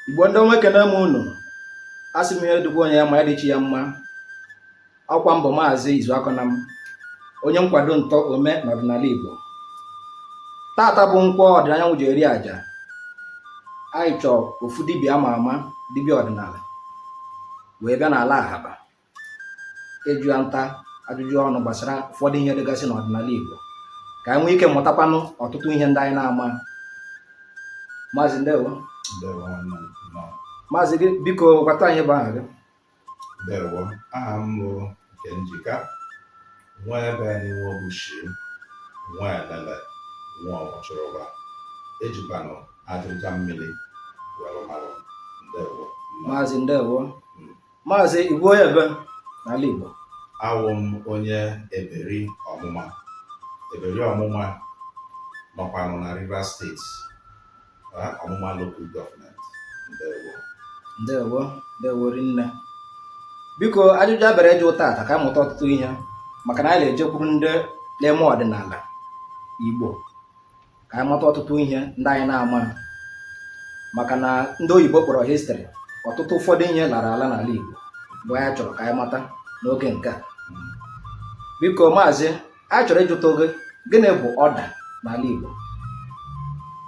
Igbo ndị ọma, ekene m unu. Asị m ihe dịkwa onye ya ma ya dịchi ya mma. Ọkwa mbụ Maazị Izuakọnam, onye nkwado ntọ ome n'ọdịnala Igbo. Tata bụ Nkwọ ọdịda anyanwụ ji eri aja. Anyị chọọ ofu dibịa ama ama, dibịa ọdịnala, wee bịa n'ala Ahaba ịjụ ya nta ajụjụ ọnụ gbasara ụfọdụ ihe dịgasị n'ọdịnala Igbo, ka anyị nwee ike mụtakwanụ ọtụtụ ihe ndị anyị na-ama. Maazị, ndewo. Ndewo, nwanne m. Nnọọ. Maazị gị, biko gwata anyị bụ aha gị. Ndewo. Aha m bụ Nkenjika, nwa ebe n'inwe obushi, nwa elele, nwa ọmọchịrịba. Ejikwanụ ajịrịja mmiri were marụ. Ndewo. Nnọọ. Maazị, ndewo. Maazị, ị bụ onye ebe n'ala Igbo? Awụ m onye Eberi Ọmụma. Eberi Ọmụma nọkwanụ na Rivers State, Ọmụma Local Government. Ndewo. Ndewo, ndewo rinne. Biko, ajụjụ a bịara ịjụ tata ka anyị mụta ọtụtụ ihe, maka na anyị na-ejekwuru ndị na-eme ọdịnala Igbo ka anyị mụta ọtụtụ ihe ndị anyị na-ama, maka na ndị oyibo kpọrọ history. Ọtụtụ ụfọdụ ihe lara ala n'ala Igbo bụ anyị chọrọ ka anyị mata n'oge nke a. Biko maazị, anyị chọrọ ịjụta gị, gịnị bụ ọda n'ala Igbo?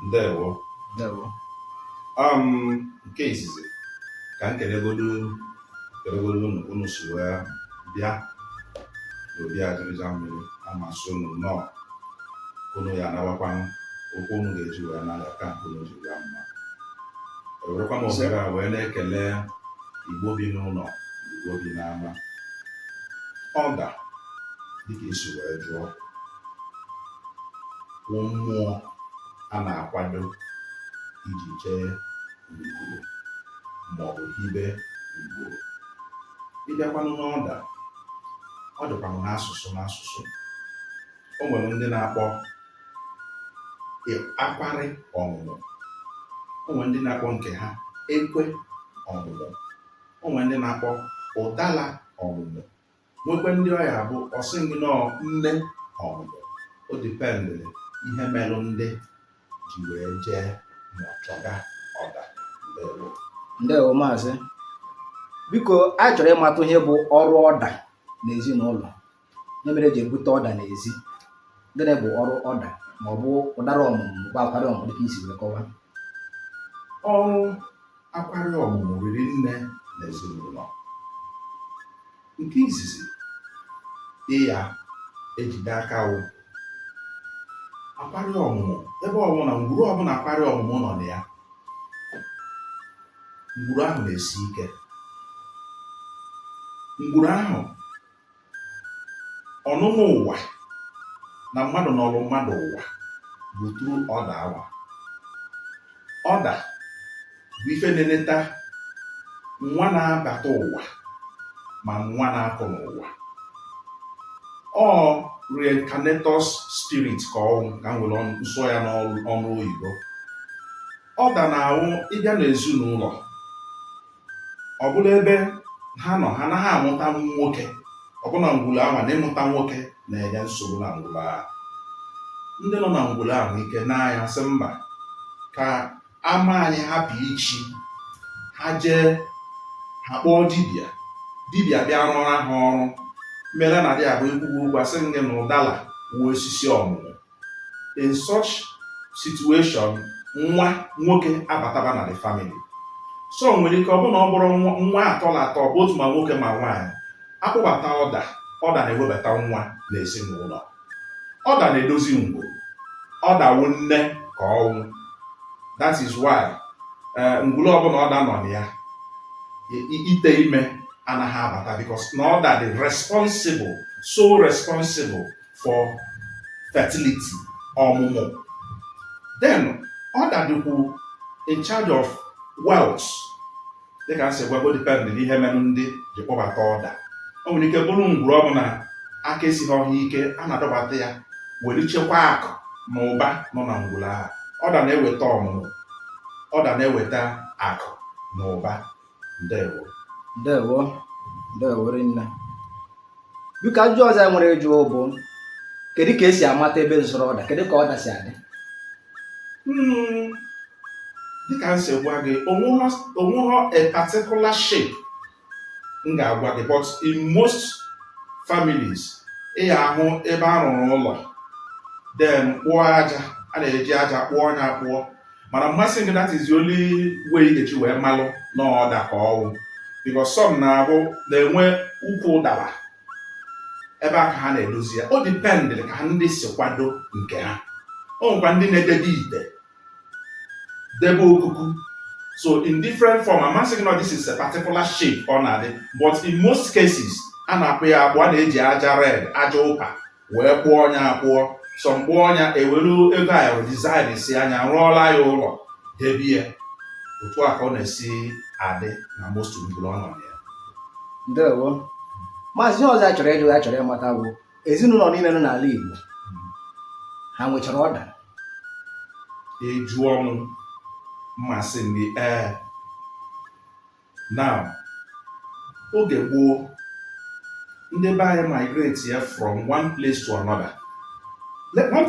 Ndewo. Ndewo. Nke izizi, ka m kelegodu unu unu si wee bịa n'obi ajịrịja mmiri. Amasị unu nnọọ. Unu ya anabakwanụ ụkwụ unu ga-eji wee na-aga ka nke unu ji bịa mma. Ewerekwa m ohere a wee na-ekele Igbo bi n'ụlọ, Igbo bi n'ama. Ọda, dịka isi wee jụọ, wụ mmụọ a na-akwado iji jee ngwuru maọbụ hibe ngwuru. Ịbịakwanụ n'ọda, ọ dịkwanụ n'asụsụ n'asụsụ. O nwere ndị na-akpọ akwarị ọmụmụ, o nwere ndị na-akpọ nke ha ekwe ọmụmụ, o nwere ndị na-akpọ ụdala ọmụmụ, nwekwe ndị ọ ya bụ ọsị gị nọọ nne ọmụmụ. O dependịrị ihe melụ ndị ji wee jee ma ọ chọga ọda. Ndewo. Ndewo maazị. Biko, anyị chọrọ ịmata ihe bụ ọrụ ọda n'ezinụlọ, ihe mere eji ebute ọda n'ezi. Gịnị bụ ọrụ ọda, ma ọ bụ ụdara ọmụmụ, ma ọ bụ akwarị ọmụmụ, dịka isi wee kọwaa? Ọrụ akwarị ọmụmụ riri nne n'ezinụlọ. Nke izizi ịya ejide aka wụ akwarị ọmụmụ, ebe ọbụla ngwuru ọbụla akwarị ọmụmụ nọ na ya, ngwuru ahụ na-esi ike. Ngwuru ahụ, ọnụnụ ụwa na mmadụ nọrụ mmadụ ụwa bụ through ọda awa. Ọda bụ ife na-eneta nwa na-abata ụwa ma nwa na-apụ n'ụwa. Ọ reincarnators spirit ka ọnwụ ka m were nsọ ya n'ọnụ oyibo. Ọda na-awụ ịbịa n'ezinụlọ ọ bụla ebe ha nọ, ha anaghị amụta nwoke ọbụna ngwulu ahụ na ịmụta nwoke na-enye nsogbu na ngwulu ahụ. Ndị nọ na ngwulu ahụ ike n'anya sị mba, ka ama anyị hapụ ichi. Ha jee, ha kpọọ dibịa. Dibịa bịa rụọra ha ọrụ mere na dị abụ ekwugwu okwu, asị gị na ụdala wuo osisi ọmụmụ. In such situation, nwa nwoke abataba na the family. So nwere ike ọ bụ na ọ bụrụ nwa atọ na atọ bụ otu, ma nwoke ma nwaanyị. Akpụbata ọda, ọda na-ewebata nwa n'ezinụlọ. Ọda na-edozi ngwuru. Ọda wụ nne ka ọnwụ. That is why ngwuru ọbụla ọda nọ na ya, ite ime anaghị abata, because na ọda dị responsible, so responsible for fertility, ọmụmụ. Then ọda dịkwu in charge of wealth. Dịka m si gwago, depend n'ihe merụ ndị ji kpọbata ọda. O nwere ike bụrụ ngwuru ọbụla aka esighị ọhịa ike, a na-adọbata ya were chekwaa akụ na ụba nọ na ngwuru ahụ. Ọda na-eweta ọmụmụ, ọda na-eweta akụ na ụba. Ndewo. Ndewo, ndewo rinne. Biko, ajụjụ ọzọ anyị nwere ịjụ bụ, kedu ka esi amata ebe zụrụ ọda? Kedu ka ọda si adị? Dịka m si gwa gị, onweghọ a particular shape m ga-agwa gị, but in most families, ị ga-ahụ ebe a rụrụ ụlọ, then kpụọ aja, a na-eji aja kpụọ ọnya kpụọ. Mana mmasị gị, that is the only way ị ga-eji wee malụ na ọda ka ọwụ, because some na-abụ na-enwe ukwu ụdara ebe a ka ha na-edozi ya. O depend ka ndị si kwado nke ha. O nwekwa ndị na-edebe ite, debe okuku, so in different form. Amasị gị na this is a particular shape ọ na-adị, but in most cases, a na-akpụ ya akpụ. A na-eji aja red, aja ụpa, wee kpụọ ọnya akpụọ. So mkpụọ ọnya, ewere ego ayọrọ design si anya rụọla ya ụlọ, debe ya. Otu a ka ọ na-esi adị na most ngwuru ọ nọ na ya. Ndewo, maazị. Ihe ọzọ a chọrọ ịjụ, a chọrọ ịmata bụ, ezinụlọ niile nọ n'ala Igbo, ha nwechara ọda? Ịjụọ m, mmasị m gị, ee. Now, oge gboo, ndị be anyị migrate ya from one place to another. One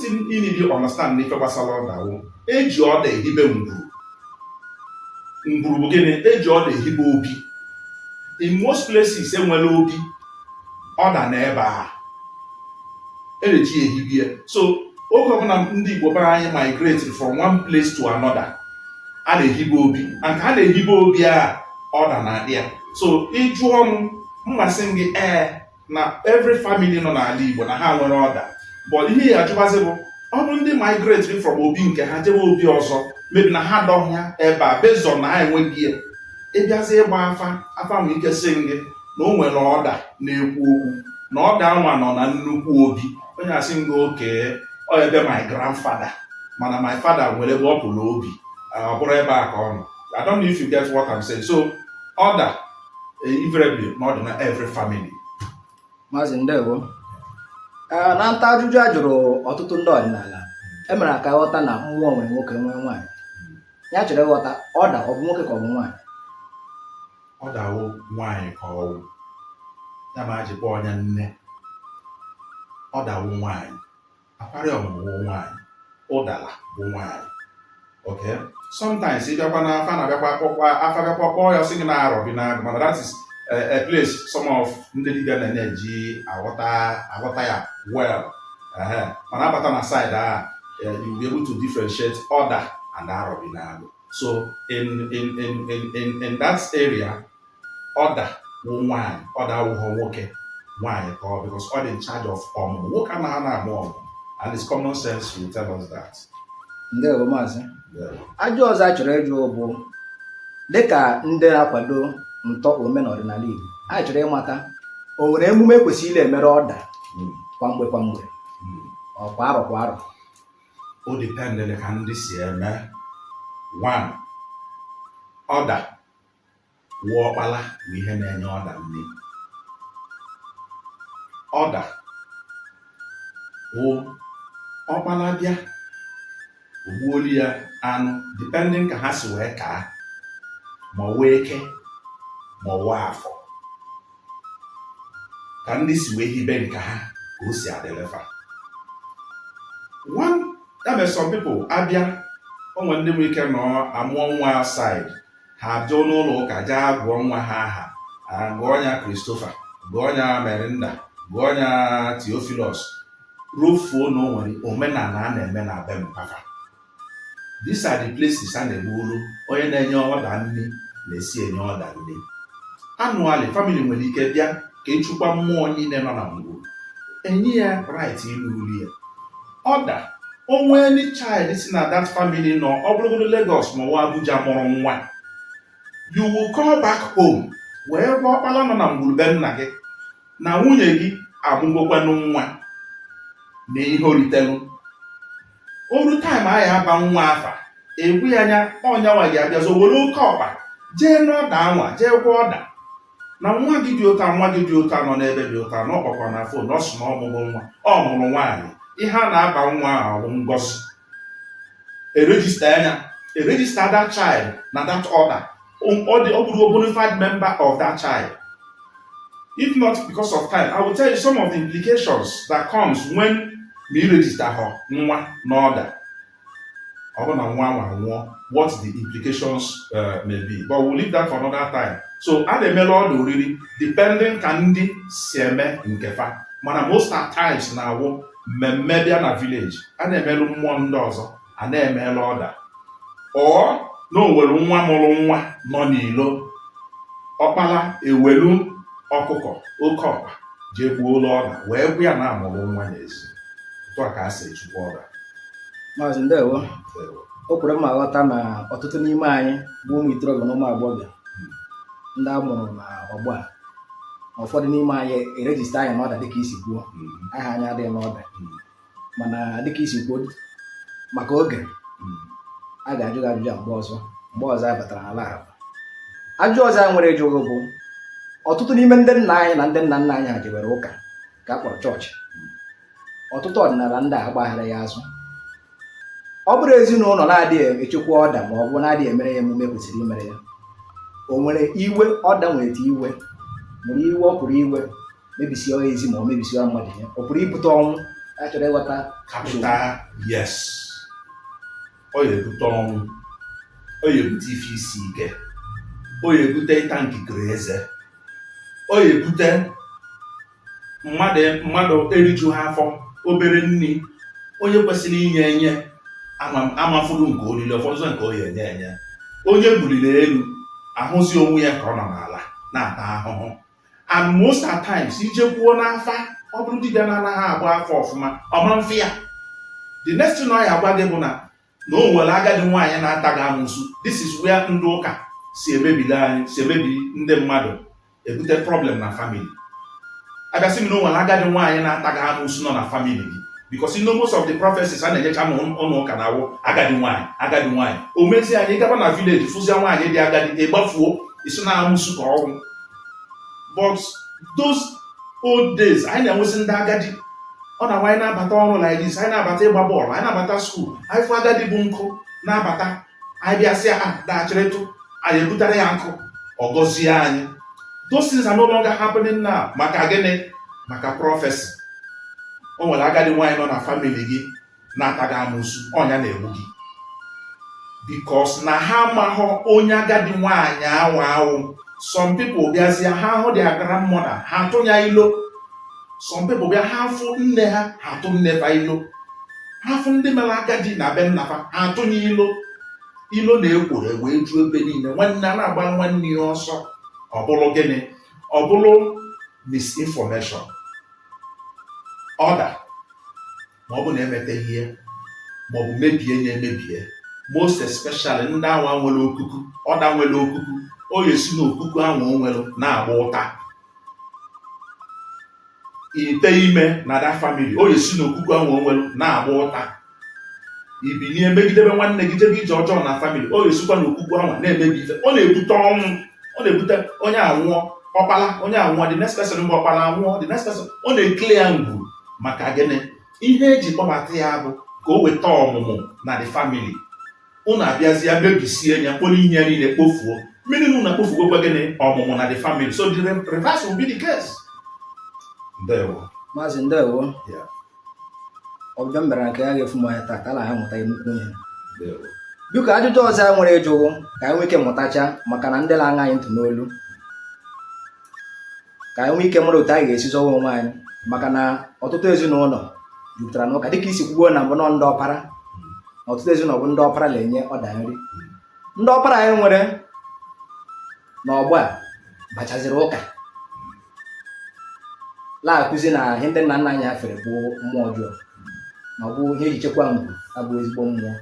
thing you need to understand n'ife gbasara ọda wụ, eji ọda ehibe ngwuru. Ngwuru bụ gịnị? Eji ọda ehibe obi. In most places enwere obi, ọda na ebe a eji ehibie. So oge ọbụla ndị Igbo be anyị migrate from one place to another, a na-ehibe obi, and ka a na-ehibe obi a, ọda na-adị ya. So ịjụọ m, mmasị m gị, ee, na every family nọ n'ala Igbo na ha nwere ọda. But ihe ya ajụbazi bụ, ọ bụ ndị migrate from obi nke ha jebe obi ọzọ, maybe na ha dọhịa ebe a, based on na ha enweghị ya. Ịbịazi ịgba afa, afa nwere ike sị gị na o nwere ọda na-ekwu okwu na ọda anwa nọ na nnukwu obi. Onye asị gị oke ọ ebe my grandfather, mana my father nwere ebe ọ pụrụ obi, ọ bụrụ ebe a ka ọ nọ. I don't know if you get what I'm saying. So ọda, invariably, na ọ dị na every family. Maazị, ndewo. Ee, na nta ajụjụ a jụrụ ọtụtụ ndị ọdịnala, e mere ka ghọta na mmụọ nwere nwoke, nwee nwaanyị. Ya chọrọ ịghọta, ọda ọ bụ nwoke ka ọ bụ nwaanyị? Ọ dawo nwaanyị ka ọ wụ ya, ma ji kpọọ ọnya nne. Ọ dawo nwaanyị, akwarị ọmụmụ wụ nwaanyị, ụdala bụ nwaanyị. Okay, sometimes ị bịakwa n'afa, na-abịakwa kpọkwa afa, bịakwa kpọọ ya, sị gị na arọ bi na, mana that is a place some of ndị dibịa na-eji aghọta ya well. Ehe. Mana abata na side a, you will be able to differentiate ọda and arọ bi na-agụ. So in that area, ọda wụ nwaanyị, ọda awụghọ nwoke, nwaanyị ka ọ, because ọ dị in charge of ọmụmụ. Nwoke anaghị na-amụ ọmụmụ, and it's common sense will tell us that. Ndewo, maazị. Yeah. Ajụ ọzọ a chọrọ ịjụ bụ, dịka ndị na-akwado ntọ omenala ọdịnala Igbo, a chọrọ ịmata, o nwere emume kwesịrị ile emere ọda kwa mgbe kwa mgbe, ọ kwa arọ kwa arọ? O dependere ka ndị si eme. One, ọda wụ ọkpala bụ ihe na-enye ọda nri. Ọda wụ ọkpala bịa, ogbuoli ya anụ, depending ka ha si wee kaa, ma ọ wee eke, ma ọ wee afọ, ka ndị si wee hibe nke ha ka o si adịlefa. One, ya mere some people abịa, o nwere ndị nwere ike nọ amụọ nwa outside, ha abịa n'ụlọ ụka jee gụọ nwa ha aha, gụọ ya Christopher, gụọ ya Merinda, gụọ ya Theophilus, rofuo na o nwere omenala a na-eme na be mpafa. These are the places a na-egburu onye na-enye ọda nri, na-esi enye ọda nri. Annually, family nwere ike bịa ka echukwa mmụọ niile nọ na ngwuru, enye ya right ilu uli ya. Ọda onwe any child si na that family nọ, ọ bụrụgodo Lagos ma ọ bụ Abuja mụrụ nwa, you will call back home wee gwa ọkpala nọ na ngwurube nna gị na nwunye gị amụgokwanụ nwa na ihe oritelu oru time a ya aba nwa afa, egwu ya anya. Ọnyanwa ga-abịazo were oke ọkpa jee n'ọda anwa, jee gwa ọda na nwa gị dị ụta, nwa gị dị ụta nọ n'ebe dị ụta, na ọkpọkwa na phone, ọ sị na ọmụgwọ nwa, ọ mụrụ nwaanyị, ihe a na-aba nwa ahụ bụ ngozi. Eregister anya, eregister that child na that order. Ọ dị, ọ bụrụ bona fide member of that child. If not because of time, I will tell you some of the implications that comes when ma i register ha nwa n'ọda. Ọ bụ na nwa nwa nwụọ, What the implications may be, but we'll leave that for another time. So a na-emelu ọda oriri depending ka ndị si eme nke fa, mana most at times na-awụ mmemme bịa na village, a na-emelụ mmụọ ndị ọzọ, a na-emelu ọda, or na o nwere nwa mụrụ nwa nọ n'ilo, ọkpala ewelu ọkụkọ, oke ọkpa, jee gbuola ọda wee gwa ya na amụrụ nwa n'ezi. Otu a ka a si echukwa ọda. Maazị, ndewo. O kwere m aghọta na ọtụtụ n'ime anyị bụ ụmụ ikorobịa na ụmụ agbọghọbịa ndị a mụrụ na ọgbọ a, na ụfọdụ n'ime anyị eregister anyị n'ọda dịka isi kwuo, aha anyị adịghị n'ọda, mana dịka isi kwuo, maka oge, a ga-ajụ gị ajụjụ a mgbe ọzọ anyị batara n'ala ahụ. Ajụjụ ọzọ anyị nwere ịjụ gị bụ, ọtụtụ n'ime ndị nna anyị na ndị nna nna anyị ha jewere ụka ka a kpọrọ chọọchị. Ọtụtụ ọdịnala ndị a agbaghara ya azụ. Ọ bụrụ ezinụlọ na-adịghị echekwa ọda ma ọ bụ na-adịghị emere ya emume kwesịrị imere ya, o nwere iwe ọda nwere iwe nwere iwe ọ pụrụ iwe mebisie ezi ma ọ mebisie mmadụ ihe, ọ pụrụ ibute ọnwụ? A chọrọ ịghọta. Capital yes. Ọ ya ebute ọnwụ, ọ ya ebute ife isi ike, ọ ya ebute ịta nkikere eze, ọ ya ebute mmadụ eriju ha afọ, obere nri onye kwesịrị inye enye amafuru nke oriri ụfọdụ nke ọ ya enye enye, onye buliri elu ahụzi onwe ya ka ọ nọ n'ala na-ata ahụhụ. And most at times, ije kwuo n'afa, ọ bụrụ dibịa na-anaghị agba afọ ọfụma, ọma mfe ya, the next thing ọ ya agwa gị bụ na o nwere agadi nwaanyị na-ata gị amụsụ. This is where ndị ụka si emebili anyị, si emebi ndị mmadụ, ebute problem na family. Abịasị m na o nwere agadi nwaanyị na-ata gị amụsụ nọ na family gị, because in most of the prophecies a na-enyecha n'ụlọ ụka na-awụ agadi nwaanyị, agadi nwaanyị. O mezie anyị gaba na village, fụzie nwaanyị dị agadi, ịgbafuo isi na amụsụ ka ọnwụ. But those old days, anyị na-enwezi ndị agadi ọ na anyị na-abata ọrụ like this, anyị na-abata ịgba bọọlụ, anyị na-abata school, anyị fụ agadi bụ nkụ na-abata, anyị bịasịa a dachịrịtụ, anyị ebutere ya nkụ, ọ gọzie anyị. Those things are no longer happening now. Maka gịnị? Maka prophecy. O nwere agadi nwaanyị nọ na family gị na-ata gị amụsụ, ọnya na-egbu gị, because na ha amaghọ onye agadi nwaanyị awụ awụ. Some people bịazie, ha hụ their grandmother, ha atụ ya ilo. Some people bịa, ha fụ nne ha, ha atụ nne fa ilo. Ha fụ ndị mere agadi na be nna fa, ha atụnye ilo. Ilo na ekworo wee ju ebe niile. Nwanne a na-agba nwanne ya ọsọ. Ọ bụrụ gịnị? Ọ bụrụ misinformation. Ọda ma ọ bụ na emeteghị ihe ma ọ bụ mebie ya emebie, most especially ndị anwa nwere okuku, ọda nwere okuku, ọ ga-esi n'okuku ahụ o nwere na-agba ụta. Ite ime na that family, ọ ga-esi n'okuku ahụ o nwere na-agba ụta. Ibinie megidebe nwanne gị, jebe ije ọjọọ na family, ọ ga-esikwa n'okuku ahụ na-emebi ife. Ọ na-ebute ọnwụ, ọ na-ebute onye anwụọ, ọkpala onye anwụọ, the next person mgbe ọkpala anwụọ, the next person, ọ na-ekele ya ngwuru. Maka gịnị? Ihe eji kpọbata ya bụ ka o weta ọmụmụ na the family. Unu abịazie mebisie ya, mkpụrụ ihe ya niile kpofuo mmiri na unu akpofugokwa gịnị? Ọmụmụ na the family. So the reverse will be the case. Ndewo. Maazị, ndewo. Ọbịbịa m bịara nke ya ga-efu m anya taa ka a na-ahụ mụta nnukwu ihe. Ndewo. Biko, ajụjụ ọzọ anyị nwere ịjụgụ ka anyị nwee ike mụtacha, maka na ndị na-aṅa anyị ntị n'olu, ka anyị nwee ike mara otu anyị ga-esi zọwa onwe anyị, maka na ọtụtụ ezinụlọ jupụtara n'ụka, dịka isi kwuo na mbụ, nọ ndị ọpara na ọtụtụ ezinụlọ bụ ndị ọpara na-enye ọda nri. Ndị ọpara anyị nwere n'ọgbọ a bachaziri ụka, na-akụzi na ihe ndị nna nna anyị ha fere bụ mmụọ ọjọọ, na ọ bụ ihe eji chekwa ngwu abụ ezigbo mmụọ.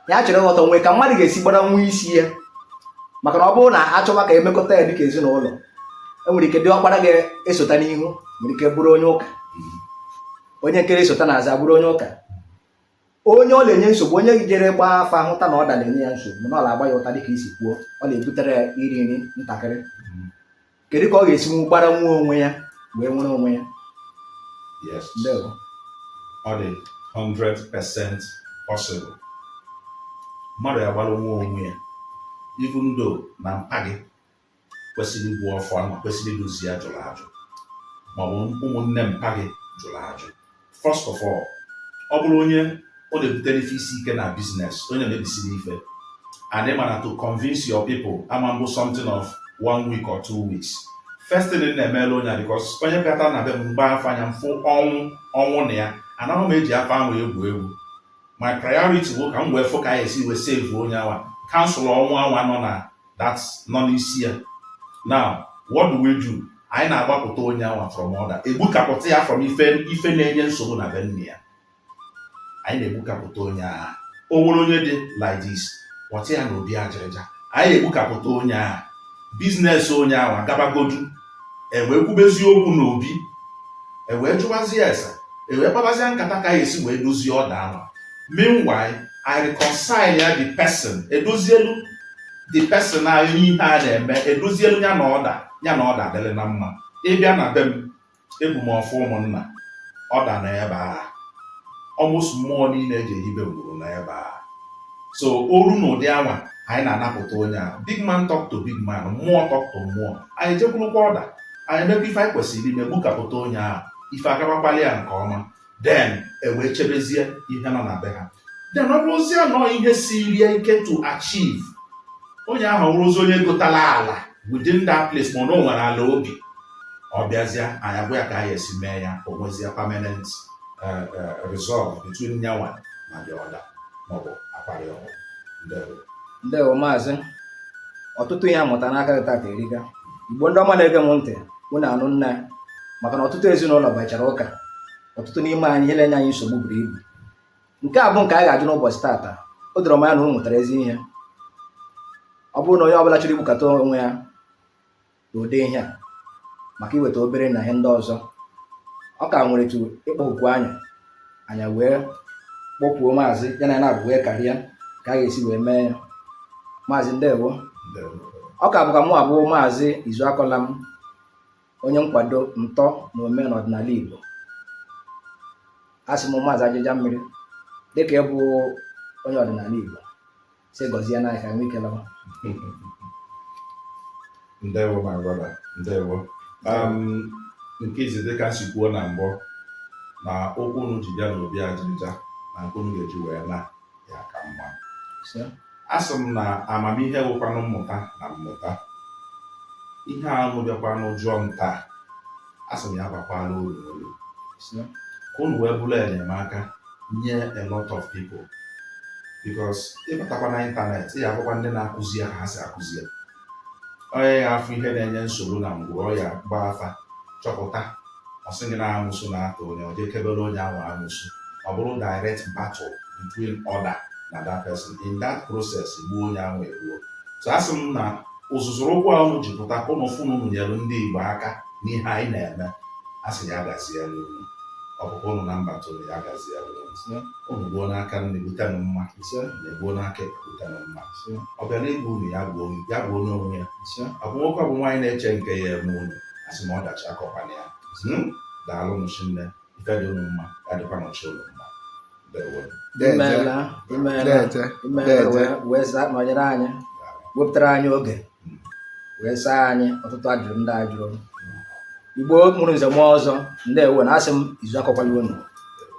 Ya chọrọ ịghọta onwe ka mmadụ ga-esi gbara nwa isi ya, maka na ọ bụrụ na achọwa ka emekọta ya dịka ezinụlọ, enwere ike dị ọkpara ga-esota n'ihu nwere ike bụrụ onye ụka, onye nkere esota n'azụ abụrụ onye ụka, onye ọ na-enye nsogbu, onye jere gbaa afa hụta na ọ da na-enye ya nsogbu, na ọ na-agba ya ụta, dịka isi kwuo, ọ na-ebutere ya iri nri ntakịrị. Kedu ka ọ ga-esi gbara nwa onwe ya wee nwere onwe ya? Yes. Ndewo. Ọ dị 100% possible mmadụ ya gbara nwa onwe ya, even though na mpa gị kwesịrị igbu ọfọ ma kwesịrị idozi ya jụrụ ajụ, maọbụ ụmụnne mpa gị jụrụ ajụ. First of all, ọ bụrụ onye ọ na-ebutere ife isi ike na business, onye na-emebisiri ife. And ị mana to convince your people ama mbụ something of one week or 2 weeks. First thing m na-emelu onye a, because onye bịata na be m mgbe afọ anya mfụ ọnwụ ọnwụ na ya, anaghị m eji afọ ahụ egwu egwu. My priority bụ ka m wee fụ ka anyị esi wee save onye anwa, cancel ọnwụ anwa nọ na that nọ n'isi ya. Now, what do we do? Anyị na-agbapụta onye anwa from order, egbukapụta ya from ife na-enye nsogbu na be nne ya. Anyị na-egbukapụta onye agha. O nwere onye dị like this, kpọta ya n'obi ajịrịja, anyị egbukapụta onye agha, business onye ahụ agabagodu, ewee kwubezi okwu n'obi, ewee jụbazie ese, ewee kpabazie nkata ka anyị esi wee dozie ọda ahụ. Meanwhile, I reconcile ya the person, edozielu the person anyị ihe a na-eme, edozielu ya na ọda ya na ọda adịrị na mma. Ịbịa na be m, ebu m ọfụ ụmụnna ọda na ebe a, almost mmụọ niile eji ehibe ngwuru na ebe a. So oru na ụdị anwa anyị na-anapụta onye a, big man talk to big man, mmụọ talk to mmụọ. Anyị jekwurukwa ọda, anyị emekwa ife anyị kwesịrị ime, gbukapụta onye ahụ, ife agabakwala ya nke ọma. Then ewee chebezie ihe nọ na be ha. Then ọ bụrụzie nọọ ihe siri ike to achieve, onye ahụ bụrụzi onye gotala ala within that place, ma ọ na o nwere ala obi, ọ bịazie, anyị agwa ya ka anyị esi mee ya, o nwezie permanent resolve between nyanwa na the other, maọbụ akparị ọgụ. Ndewo. Ndewo, maazị. Ọtụtụ ihe amụta n'aka gị tata erika. Igbo ndị ọma na-ege m ntị, unu anụ nne, maka na ọtụtụ ezinụlọ gbachara ụka, ọtụtụ n'ime anyị, ihe na-enye anyị nsogbu buru ibu. Nke a bụ nke anyị ga-ajụ n'ụbọchị tata. O doro m anya na unu mụtara ezi ihe. Ọ bụrụ na onye ọbụla chọrọ igbukata onwe ya n'ụdị ihe a maka iweta obere na ihe ndị ọzọ, ọ ka nwere etu ịkpọkwu anya anya wee kpọkwuo maazị ya na ya na-abụ wee karịa ka a ga-esi wee mee ya. Maazị, ndewo. Ndewo. Ọ ka bụkwa mụ abụ Maazị Izuakọla m, onye nkwado ntọ na omen ọdịnala Igbo. Asị m, maazị ajịja mmiri, dịka ịbụ onye ọdịnala Igbo, si gọzie n'anya ka nwee ike lawa. Ndewo, my brother, ndewo. Nke izizi, dịka si kwuo na mbụ, na okwu unu ji bịa n'obi ajịrịja na nke unu ga-eji wee na ya ka mma. Ise. Asị m na amamihe wụkwanụ mmụta na mmụta. Ihe a unu bịakwanụ jụọ m taa, asị m ya bakwala uru n'olu. Ise. Ka unu wee bụrụ enyemaka nye a lot of people, because ịbatakwa na ịntanetị, ị ga-afụkwa ndị na-akụzi ya ka ha si akụzi ya. Onye ya afụ ihe na-enye nsogbu na ngwụrọ ya, gbaa afa, chọpụta, ọ sị gị na amụsụ na-ata onye, ọ jee kebere onye ahụ amụsụ, ọ bụrụ direct battle between order na that person. In that process, gbuo onye ahụ egbuo. So asị m na ụzụzụrụ ụkwụ a unu ji pụta ka unu fụ na unu nyere ndị Igbo aka n'ihe anyị na-eme, a sị ya gaziere unu. Ọpụpụ unu na mbata unu, ya gaziere unu. Ise. Unu gbuo n'aka nne, butenụ mma. Ise. Na-egbuo n'aka ekpe, butenụ mma. Ise. Ọ bịara igbu unu, ya gbuo, ya gbuo onye onwe ya. Ise. Ọ bụ nwoke, ọ bụ nwaanyị na-eche nke ya eme unu, a sị m ọdachi akọkwana ya. Daalụ nụ chinne. Ife dị unu mma, ya dịkwa n'ọchị unu mma. Ndewo. Imeela, imeela. Deje. Imeela. Deje. Wee nọnyere anyị, wepụtara anyị oge wee saa anyị ọtụtụ ajụjụ ndị a jụrụ. Igbo mụrụ nze mụọ ọzọ, ndewo. Na asị m izu akọkwala unu.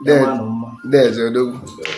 Ya Deje. maa nụ mma. Deje, odogwu. Ndewo.